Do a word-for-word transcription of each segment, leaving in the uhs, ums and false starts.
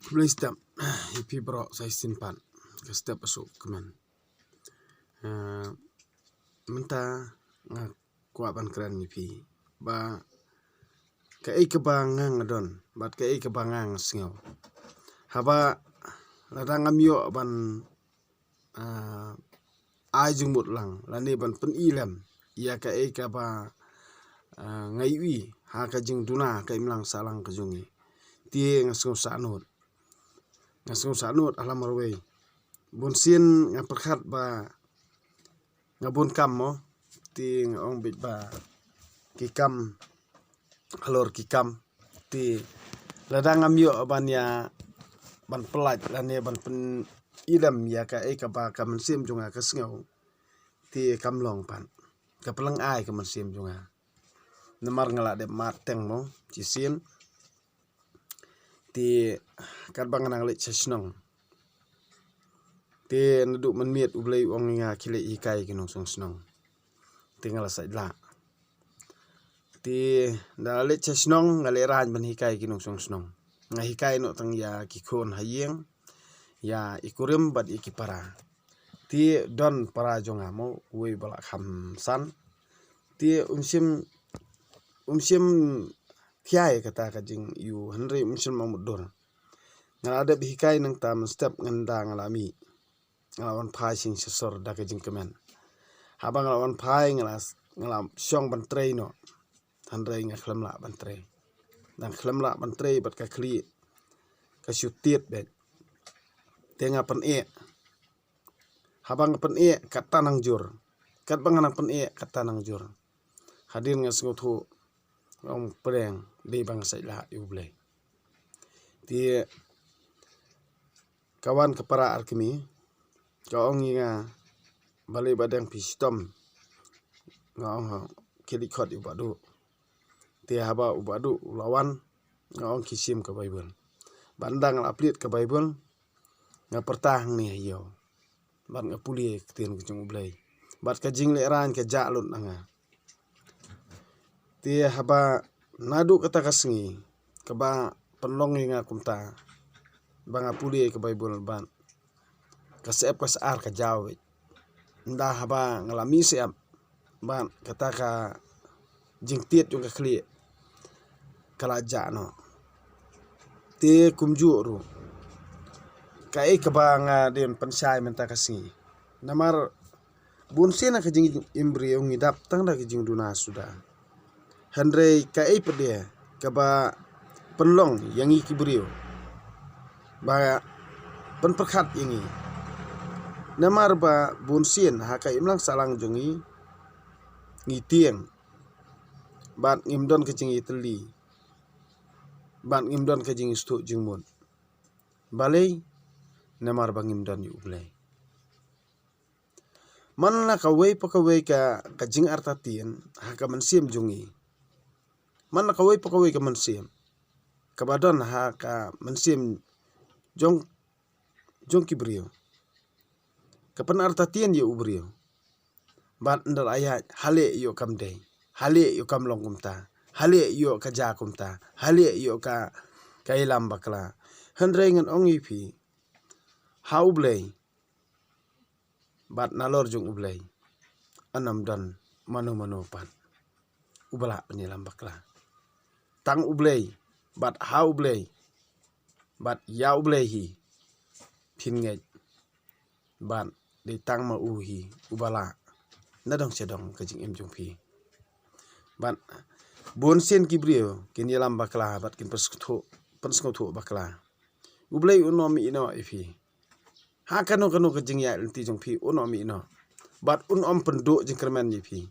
Khublei step ïa phi baroh sa shisien pat. Ka step ba suk kmen. Ah, mynta nga kwah ban kren ïa phi ba kaei kaba nga nga don bad kaei kaba nga nga sngew. Haba lada ngam ïoh ban ah, ai jingmut lang lane ban pyni lem ïa kaei kaba, ah, nga ïohi ha ka jingduna ka imlang sahlang ka jong ngi. Te nga sngew sahnud, nga sngew sahnud ha la marwei. Bun sien nga pyrkhat ba nga bun kam mo, te nga ong beit ba ki kam halor ki kam. Te lada ngam ïoh ban ïa ban pyllait lane ban pyni lem ïa kaei kaba ka mynsiem jong nga ka sngew, te kam long pat, ka pynlong ai ka mynsiem jong nga. Namar nga la dep mad teng mo shisien. Te katba nga nang leit sha shnong, te naduh mynmiet U Blei u ong ïa nga khie leit hikai ki nongshong shnong. Te nga la sait lah. Te da la leit sha shnong nga lehraiñ ban hikai ki nongshong shnong. Nga hikai noh tang ïa ki khun ha ïing, ïa i kurim bad ïa ki para. Te don para jong nga mo, uwei ba la kham san. Te um shym, um shym thiah ïa kata ka jingïoh, hynrei um shym mutdur. Nga la dep hikai nangta mynstep ngan da nga la mih, nga la wan phai sha sor da ka jingkmen. Haba nga la wan phai nga la, nga la shong ban trei noh. Hynrei nga khlem lah ban trei. Dang khlem lah ban trei bad ka khlieh ka shu tied beit. Te nga pyneh. Haba nga pyneh kata nang jur. Katba nga nang pyneh kata nang jur. Hadien nga sngewthuh, nga ong pyrshang dei ba nga sait lah ïa U Blei. Te ka wan ka para ar kmie, ka ong ïa nga, balei ba dang phi shitom? Nga ong, khie leit khot ïa u Bah Duh. Te haba u Bah Duh u la wan, nga ong khie shim ka Baibl. Bad ynda nga la plied ka Baibl, nga pyrta hangne ha ïew. Bad nga pule ïa ka ktien ka jong U Blei. Bad ka jinglehraiñ ka jah lut na nga. Te haba naduh kata ka sngi kaba pynlong ïa nga kumta, ba nga pule ïa ka Baibl bad ka syep ka sar ka jaw beit. Ynda haba nga la mih syep bad kata ka jingtied jong ka khlieh ka la jah noh. Te kumjuh ruh, kaei kaba nga dei ban pynshai mynta ka sngi. Namar bun sien ha ka jingim briew ngi dap tang da ka jingduna suda. Hynrei kaei pat de kaba pynlong ïa ngi ki briew ba pynpyrkhat ïa ngi? Namar ba bun sien ha ka imlang sahlang jong ngi, ngi tieng bad ngim don ka jingïatylli bad ngim don ka jingïasngewthuh jingmut. Balei? Namar ba ngim don ïa U Blei. Man la kawei pa kawei ka, ka jingartatien ha ka mynsiem jong ngi. Man la kawei pa kawei ka mynsiem kaba don ha ka mynsiem jong, jong ki briew, ka pynartatien ïa u briew. Bad ynda la ïaid, ha leh ïoh kam dei, ha leh ïoh kam long kumta, ha leh ïoh ka jia kumta, ha leh ïoh ka, ka ïalam bakla. Hynrei ngan ong ïa phi, ha U Blei bad nalor jong U Blei, ym don mano mano pat uba lah ban ïalam bakla. Tang U Blei bad ha U Blei bad ïa U Blei hi phin ngeit. Bad dei tang ma u hi uba lah na dong sha dong ka jingim jong phi. Bad bun sien ki briew kin ïalam bakla bad kin pynsngewthuh, pynsngewthuh bakla. U Blei un ym ïehnoh ïa phi. Ha kano kano ka jingïaid lynti jong phi un ym ïehnoh. Bad un ym pynduh jingkyrmen ïa phi.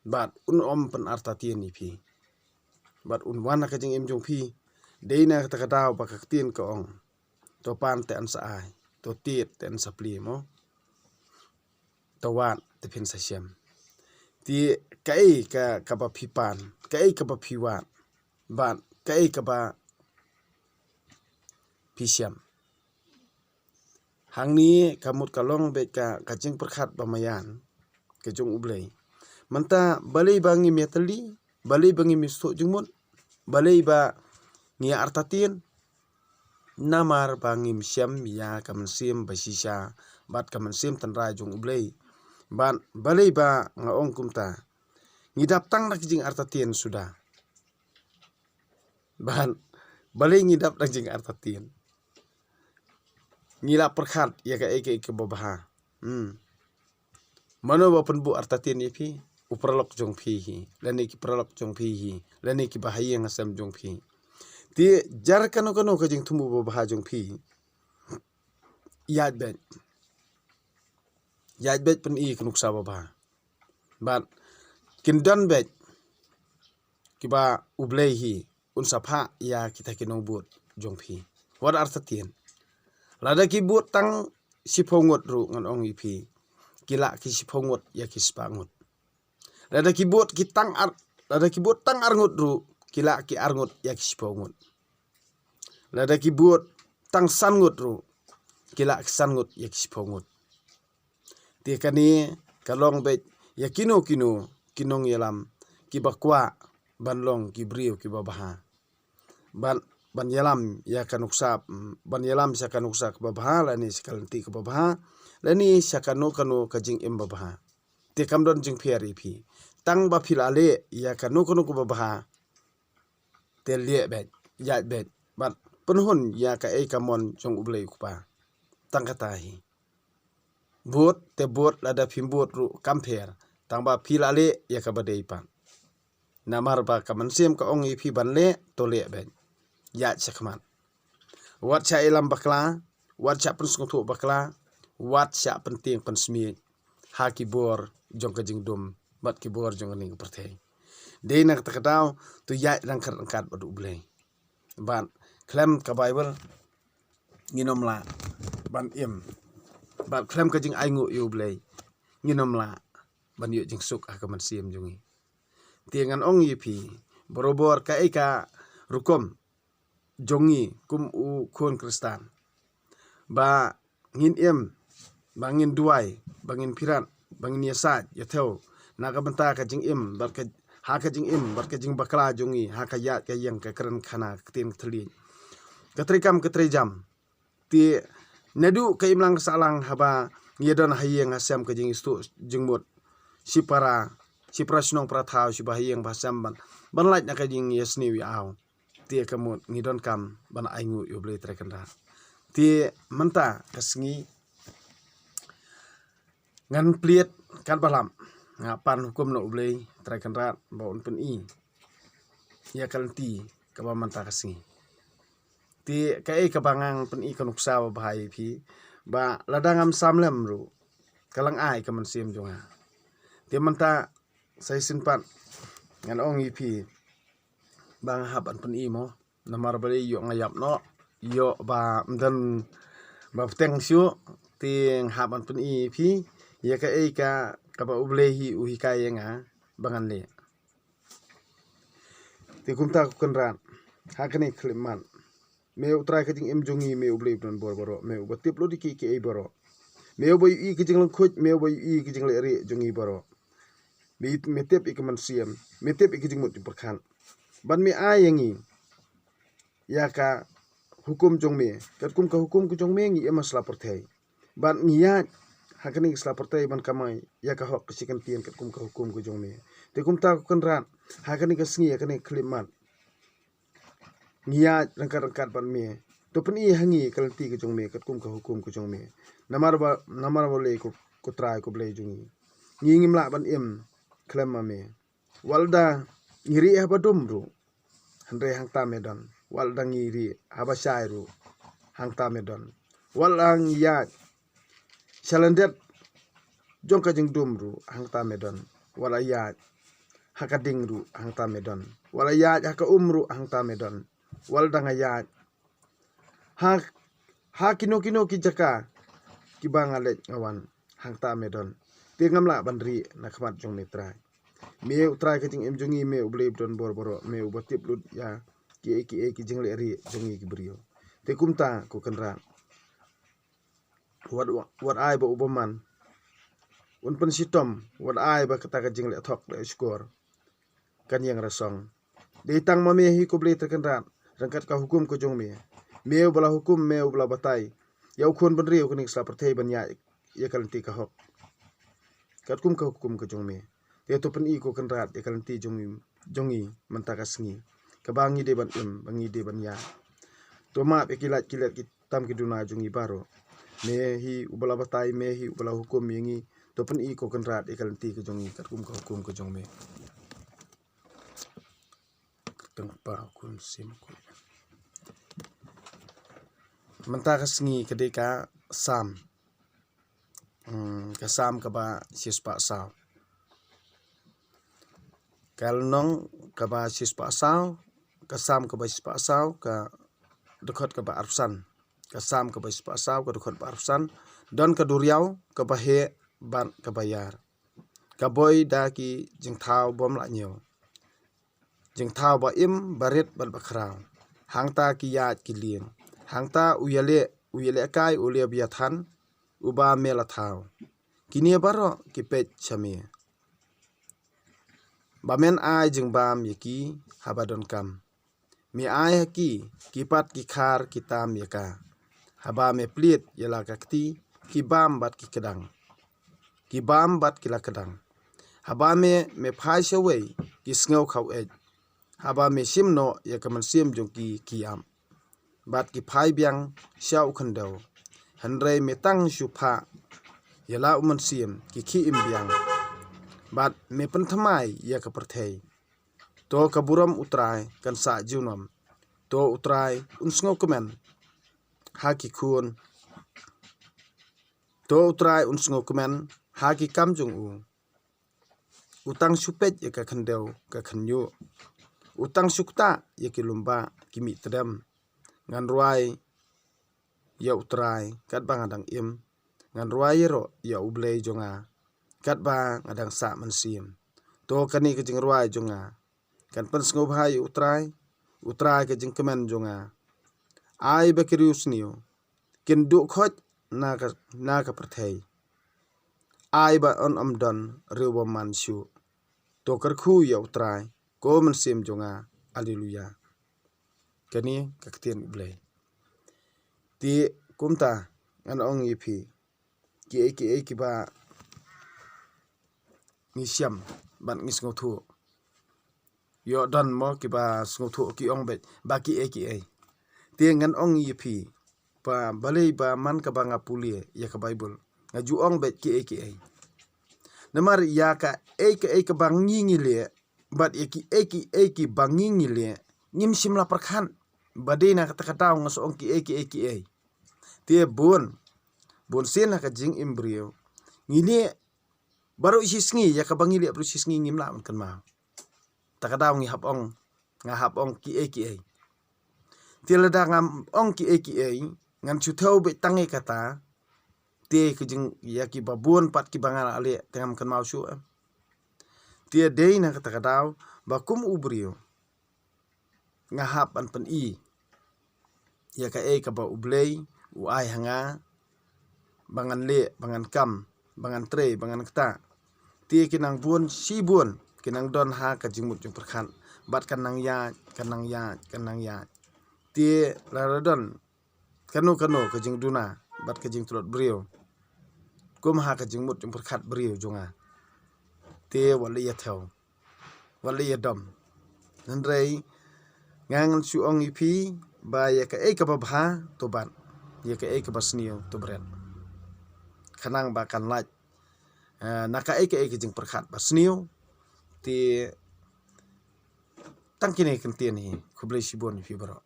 Bad un ym pynartatien ïa phi. Bad un wan ha ka jingim jong phi. Dei na kata ka daw ba ka ktien ka ong, to pan te yn sa ai, to tied te yn sa plie mo. To wad te phin sa shem. Te kaei ka, kaba phi pan, kaei kaba phi wad, bad kaei kaba phi shem. Hangne ka mut ka long beit ka, ka jingpyrkhat ba maïan ka jong U Blei. Mynta balei ba ngim ïatylli, balei ba ngim ïasngewthuh jingmut, balei ba ngi ïa artatien, Namar ba ngim shem ïa ka mynsiem ba shisha bad ka mynsiem tynrai jong U Blei. Bad balei ba nga ong kumta? Ngi dap tang da ki jingartatien suda. Bad balei ngi dap da ki jingartatien? Ngi la pyrkhat ïa kaei kaei kaba bha. Hmm. Mano ba pynbuh artatien ïa phi? U paralok jong phi hi, lane ki paralok jong phi hi, lane kiba ha ïing ha sem jong phi. Te jar kano kano ka jingthmu babha jong phi, ïaid beit. Ïaid beit, pyni ka nuksa babha. Bad kin don beit kiba U Blei hi un sa phah ïa kita ki nongbud jong phi. Wat artatien. Lada ki bud tang shiphew ngut ruh, ngan ong ïa phi, ki lah ki shiphew ngut ïa ki spah ngut. Lada ki bud ki tang ar, lada ki bud tang ar ngut ruh, ki lah ki ar ngut ïa ki shiphew ngut. Lada ki bud tang san ngut ruh, ki lah ki san ngut ïa ki shiphew ngut. Te kane ka long beit ïa kino kino ki nongïalam kiba kwah ban long ki briew kiba bha. Ban, ban ïalam ïa ka nuksa, mm, ban ïalam sha ka nuksa kaba bha, lane sha ka lynti kaba bha, lane sha kano kano ka jingim babha. Te kam don jingpher ïa phi. Tang ba phi la leh ïa kano kano kaba bha, te leh beit, ïaid beit, bad pynhun ïa kaei ka mon jong U Blei U Kpa. Tang kata hi. Bud te bud, lada phim bud ruh kam pher, tang ba phi la leh ïa kaba dei pat. Namar ba ka mynsiem ka ong ïa phi ban leh, to leh beit. Ïaid shakhmat. Wat shah ïalam bakla, wat shah pynsngewthuh bakla, wat shah pyntieng pynsmiej ha ki bor jong ka jingdum bad ki bor jong kane ka pyrthei. Dei na kata ka daw, to ïaid ryngkat ryngkat bad U Blei. Bad khlem ka Baibl ngin ym lah ban im. Bad khlem ka jingainguh ïa U Blei ngin ym lah ban ïoh jingsuk ha ka mynsiem jong ngi. Te ngan ong ïa phi, barabor kaei ka rukom jong ngi kum u khun Khristan, ba ngin im, ba ngin duwai, ba ngin phirat, ba ngin ïasaid ïathew na ka bynta ka jingim bad ka, ha ka jingim bad ka jingbakla jong ngi, ha ka ïaid ka ïeng, ka kren khana, ka ktien ka thylliej, ka treikam ka treijam. Te naduh ka imlang ka sahlang, haba ngi ïadon ha ïing ha sem, ka jingïastuh jingmut, shipara, shipara shnong para thaw, shiba ha ïing ba ha sem, ban, ban lait na ka jingïasniew ïa aw. Te ka mut ngi donkam ban ainguh ïa U Blei Trai Kynrad. Te mynta ka sngi ngan plied katba lap, nga pan hukum na U Blei Trai Kynrad ba un pyni ïa ka lynti kaba mynta ka sngi. Te kaei kaba ngan pyni, ka nuksa babha ïa phi, ba lada ngam sam lem ruh, ka lang ai ka mynsiem jong nga. Te mynta sa shisien pat ngan ong ïa phi ba nga hap ban pyni mo. Namar balei, ïoh nga ïap noh, ïoh ba ym don ba bteng shuh, te nga hap ban pyni ïa phi ïa kaei ka, kaba U Blei hi u hikai ïa nga ba ngan leh. Te kumta ko Kynrad, ha kane ka khyllipmat, me U Trai ka jingim jong ngi, me U Blei ba don bor baroh, me uba tip lut ïa kiei kiei baroh, me uba ïohi ka jinglyngkhuid, me uba ïohi ka jingleh rieh jong ngi baroh. Me, me tip ïa ka mynsiem, me tip ïa ka jingmut jingpyrkhat. Bad me ai ïa ngi ïa ka hukum jong me, katkum ka hukum ka jong me ngi im ha sla pyrthei. Bad ngi ïaid ha kane ka sla pyrthei ban kamai ïa ka hok ka shi kyntien katkum ka hukum ka jong me. Te kumta ko Kynrad, ha kane ka sngi, ha kane ka khyllipmat, ngi ïaid ryngkat ryngkat bad me. To pyni ha ngi ka lynti ka jong me katkum ka hukum ka jong me. Namar ba, namar balei ko, ko Trai ko Blei jong ngi, ngi ngim lah ban im khlem ma me. Wat lada ngi rieh haba dum ruh, hynrei hangta me don. Wat lada ngi rieh haba shai ruh, hangta me don. Wat lada ngi ïaid sha lyndet jong ka jingdum ruh, hangta me don. Wat la ïaid ha ka ding ruh, hangta me don. Wat la ïaid ha ka um ruh, hangta me don. Wat lada nga ïaid ha, ha kino kino ki jaka kiba nga leit nga wan, hangta me don. Te ngam lah ban rieh na khmat jong me Trai. Me U Trai ka jingim jong ngi, me U Blei ba don bor baroh, me uba tip lut ïa kiei kiei ki jingleh rieh jong ngi ki briew. Te kumta ko Kynrad, wat, wat ai ba u bymman un pynshitom, wat ai ba kata ka jingleh thok leh shkor kan ïeng rasong. Dei tang ma me hi ko Blei Trai Kynrad, ryngkat ka hukum ka jong me. Me uba la hukum, me uba la batai ïa u khun bynriew kane ka sla pyrthei ban ïaid ïa ka lynti ka hok katkum ka hukum ka jong me. Te to pyni ko Kynrad ïa ka lynti jong ngi, jong ngi mynta ka sngi, kaba ngi dei ban im, ba ngi dei ban ïaid. To map ïa ki lait ki let ki tam ki duna jong ngi baroh. Me hi uba la batai, me hi uba la hukum ïa ngi. To pyni ko Kynrad ïa ka lynti ka jong ngi katkum ka hukum ka jong me. Kyrteng Kpa, Khun, Mynsiem. Mynta ka sngi ka dei ka Salm. Hmm, ka Salm kaba shispah saw. Ka lynnong kaba shispah saw, ka Salm kaba shispah saw, ka dkhot kaba arphew san. Ka Salm kaba shispah saw, ka dkhot ba arphew san. Don ka duriaw kaba heh bad kaba ïar, ka boi da ki jingthaw bym lah ñiew, jingthaw ba im, ba rit bad ba khraw. Hangta ki ïaid ki lieng, hangta u ïaleh, u ïalehkai, u leh ba ïathan, uba me la thaw. Kine baroh ki peit sha me, ba men ai jingbam ïa ki haba donkam. Me ai ha ki, ki pat ki khar ki tam ïa ka. Haba me plied ïa la ka kti, ki bam bad ki kdang. Ki bam bad ki la kdang. Haba me, me phai shawei, ki sngew khaw ej. Haba me shim noh ïa ka mynsiem jong ki, ki ïap. Bad ki phai biang sha u khyndew. Hynrei me tang shu phah ïa la u mynsiem, ki khie im biang. Bad me pynthymmai ïa ka pyrthei. To ka burom U Trai kan sah junom. To U Trai un sngewkmen ha ki khun. To U Trai un sngewkmen ha ki kam jong u. U tang shu peit ïa ka khyndew ka khynñiuh. U tang shu ktah ïa ki lum ba ki mih tdem. Ngan rwai ïa U Trai katba nga dang im. Ngan rwai ïaroh ïa U Blei jong nga katba nga dang sah mynsiem. To kane ka jingrwai jong nga kan pynsngewbha ïa U Trai, U Trai ka jingkmen jong nga. Ai ba ki riewsniew kin duh khoit na ka, na ka pyrthei. Ai ba yn ym don riew bymman shuh. To kyrkhu ïa U Trai, ko mynsiem jong nga. Haleluya. Kane ka ktien U Blei. Te kumta ngan ong ïa phi, kiei kiei kiba ngi shem bad ngi sngewthuh. Ïoh don mo kiba sngewthuh ki ong beit ba kiei kiei. Te ngan ong ïa phi, ba balei ba man kaba nga pule ïa ka Baibl, nga ju ong beit kiei kiei. Namar ïa kaei kaei kaba ngi ngi leh bad ïa kiei kiei kiba ngi ngi leh, ngim shym la pyrkhat ba dei na kata ka daw nga sa ong kiei kiei kiei. Te bun, bun sien ha ka jingim briew ngi leh baroh shi sngi, ïa kaba ngi leh baroh shi sngi ngim lah ban kynmaw. Ta ka daw ngi hap ong, nga hap ong kiei kiei. Te lada ngam ong kiei kiei, ngan shu thew beit tang ïa kata. Te ka jing, ïa kiba bun pat kiba nga la leh te ngam kynmaw shuh em. Te dei na kata ka daw ba kum u briew nga hap ban pyni ïa kaei kaba U Blei u ai ha nga ba ngan leh, ba ngan kam, ba ngan trei, ba ngan ktah. Te ki nang bun shibun ki nang don ha ka jingmut jingpyrkhat bad kan nang ïaid, kan nang ïaid, kan nang ïaid. Te lada don kano kano ka jingduna bad ka jingtlot briew kum ha ka jingmut jingpyrkhat briew jong nga, te wat leh ïa thew, wat leh ïa dom. Hynrei nga ngan shu ong ïa phi ba ïa kaei kaba bha to bat, ïa kaei kaba sniew to bret. Khnang ba kan lait, eh, na kaei kaei ka jingpyrkhat ba sniew. Te tang kine ki ktien hi, khublei shibun ïa phi baroh.